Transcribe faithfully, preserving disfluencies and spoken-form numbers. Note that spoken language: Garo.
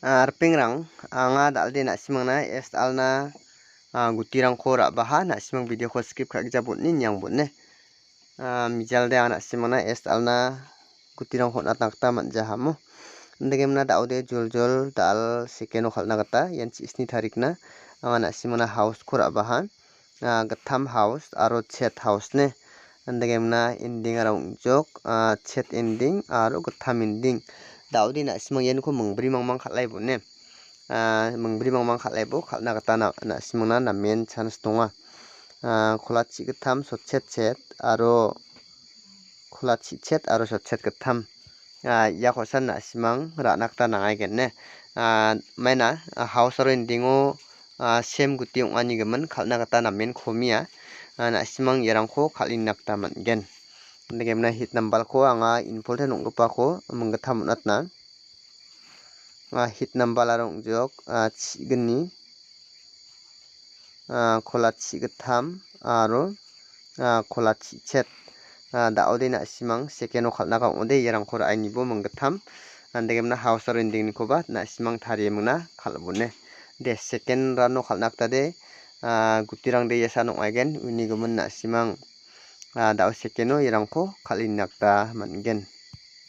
Ah, ripengrang, anga dal·de na·simangna S L na, ah, gutirangko ra·baha, na·simang video-ko skip ka·gija botni niang botne. Ah, mijalde anga na·simangna S L na gutirangko on·atna gita man·jahamo. Indegimna da·ode joljol dal second-o kal·na gita ian chi sni tarikna anga na·simangna house-ko ra·baha. Ah, gittam house aro chet house ne. Indegimna ending aro ong·jok, ah, chet ending aro gittam ending. Da·ode na·simang ianiko mingbri mangmang kal·ai bone. Ah, mingbri mangmang kal·aibo kal·na gita na-, na·simangna namen chance donga. Ah, kolachi gittam sotchet chet aro kolachi chet aro sotchet gittam. Ah, ia kosan na·simang ra·na gita nangaigen ne. Ah, maina, ah, house aro ending-o, ah, sem guti ong·anigimin kal·na gita namen komia. Ah, na·simang iarangko kal·ina gita man·gen. Indegimna hit nambalko anga involted ong·gipako minggittam on·atna. Ah, hit nambal aro ong·jok, ah, chi·gni, ah, kolachi gittam aro, ah, kolachi chet. Ah, da·ode na·simang second-o kal·na ka ong·ode iarangko ra·e nibo minggittam. Indegimna house aro ending-nikoba na·simang tarie mingna kal·bone. De, second round-o kal·na gita de, ah, gutirang de iasan ong·aigen, uni gimin na·simang, ah, da·o second-o iarangko kal·ina gita man·gen.